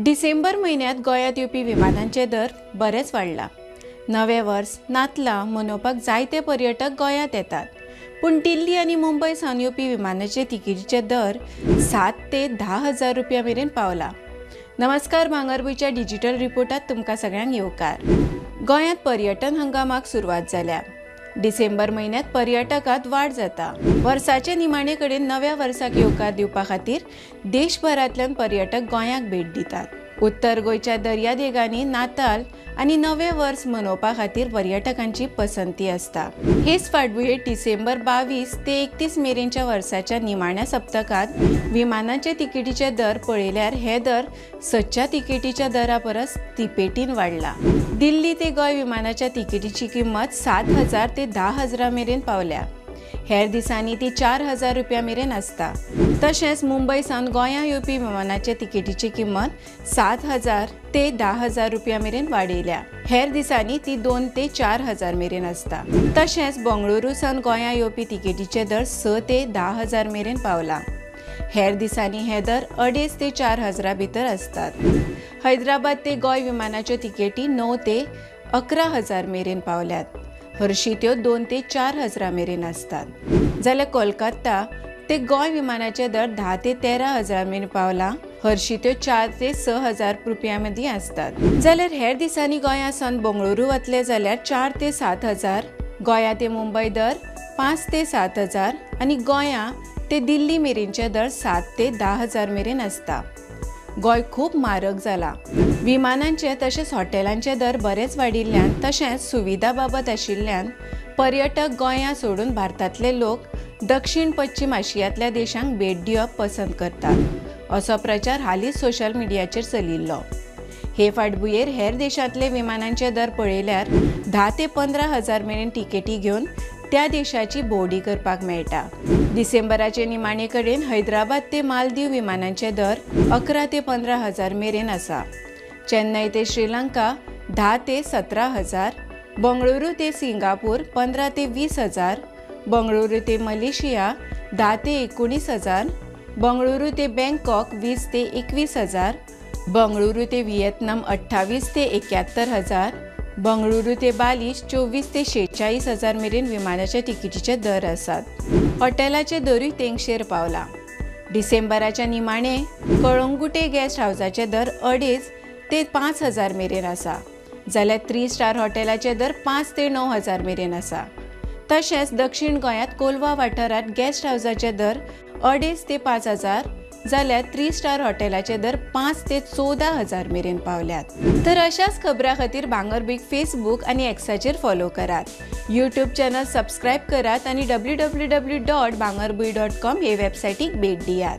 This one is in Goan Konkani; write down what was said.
डिसेंबर म्हयन्यांत गोंयांत येवपी विमानांचे दर बरेच वाडला। नवें वर्स नातलां मनोवपाक जायते पर्यटक गोंयांत येतात, पूण दिल्ली आनी मुंबय सावन येवपी विमानाचे तिकेटीचे दर 7 ते 10 हजार रुपया मेरेन पावला। नमस्कार, भांगरभूंयच्या डिजिटल रिपोर्टात तुमकां सगळ्यांक येवकार। गोंयांत पर्यटन हंगामाक सुरवात जाल्या। डिसेंबर म्हयन्यांत पर्यटकांत वाड जाता। वर्साचे निमाणे कडेन नव्या वर्साक येवकार दिवपा खातीर देशभरांतल्यान पर्यटक गोंयाक भेट दितात। उत्तर गोंयच्या दर्यादेगांनी नाताल आनी नवें वर्स मनोवपा खातीर पर्यटकांची पसंती आसता। हेच फाटभुंयेर डिसेंबर 22 ते 31 मेरेनच्या वर्साच्या निमाण्या सप्तकांत विमानाचे तिकेटीचे दर पळयल्यार हे दर सदच्या तिकेटीच्या दरा परस तिपेटीन वाडला। दिल्ली ते गोंय विमानाच्या तिकेटीची किंमत 7,000 ते 10 हजारा मेरेन पावल्या। हेर दिसांनी ती 4,000 रुपया मेरेन आसता। तशेंच मुंबय सावन गोंया येवपी विमानाचे तिकेटीची किंमत 7,000 ते 10,000 रुपया मेरेन वाडयल्या। हेर दिसांनी ती 2 ते 4 हजार मेरेन आसता। तशेंच बंगळुरू सावन गोंया येवपी तिकेटीचे दर 6 ते 10 हजार मेरेन पावला। हेर दिसांनी हे दर 2.5 ते 4 हजारा भितर आसतात। हैदराबाद ते गोंय विमानाच्यो तिकेटी 9 ते 11 हजार मेरेन पावल्यात। हरशी त्यो 2 ते 4 हजारा मेरेन आसतात। जाल्यार कोलकाता ते गोंय विमानाचे दर 10 ते 13 हजार मेरेन पावला। हरशी त्यो 4 ते 6 हजार रुपया मदीं आसतात। जाल्यार हेर दिसांनी गोंया सावन बंगळुरू वतले जाल्यार 4 ते 7 हजार, गोंया ते मुंबय दर 5 ते 7 हजार आनी गोंया ते दिल्ली मेरेनचे दर 7 ते 10 हजार मेरेन आसता। गोंय खूब म्हारग जाला। विमानांचे तशेंच हॉटेलांचे दर बरेच वाडिल्ल्यान तशेंच सुविधा बाबत आशिल्ल्यान पर्यटक गोंया सोडून भारतांतले लोक दक्षिण पश्चिम आशियांतल्या देशांक भेट दिवप पसंत करतात, असो प्रचार हालींच सोशल मिडियाचेर चलिल्लो। हे फाटभुंयेर हेर देशांतले विमानांचे दर पळयल्यार 10 ते 15 हजार मेरेन तिकेटी घेवन त्या देशाची भोंवडी करपाक मेळटा। डिसेंबराचे निमाणे कडेन हैदराबाद ते मालदीव विमानांचे दर 11 ते 15 हजार मेरेन आसा। चेन्नई ते श्रीलंका 10 ते 17 हजार, बंगळुरू ते सिंगापूर 15 ते 20 हजार, बंगळुरू ते मलेशिया 10 ते 19 हजार, बंगळुरू ते बँकॉक 20 ते 21 हजार, बंगळुरू ते व्हिएतनाम 28 ते 71 हजार, बंगळुरू ते बाली 24 ते 46 हजार मेरेन विमानाच्या तिकेटीचे दर आसात। हॉटेलाचे दरूय तेंगशेर पावला। डिसेंबराच्या निमाणे कळंगुटे गेस्ट हावजाचे दर 2.5 ते 5 हजार मेरेन आसा, जाल्यार 3 स्टार हॉटेलाचे दर 5 ते 9 हजार मेरेन आसा। तशेंच दक्षिण गोंयांत कोलवा वाठारांत गेस्ट हावजाचे दर 2.5 ते 5 हजार, जाल्यार 3 स्टार हॉटेलाचे दर 5 ते 14 हजार मेरेन पावल्यात। तर अशाच खबरां खातीर भांगरभूंयक फेसबूक आनी एक्साचेर फॉलो करात, यूट्यूब चॅनल सबस्क्रायब करात आनी www.bhangarbhuin.com हे वेबसायटीक भेट दियात।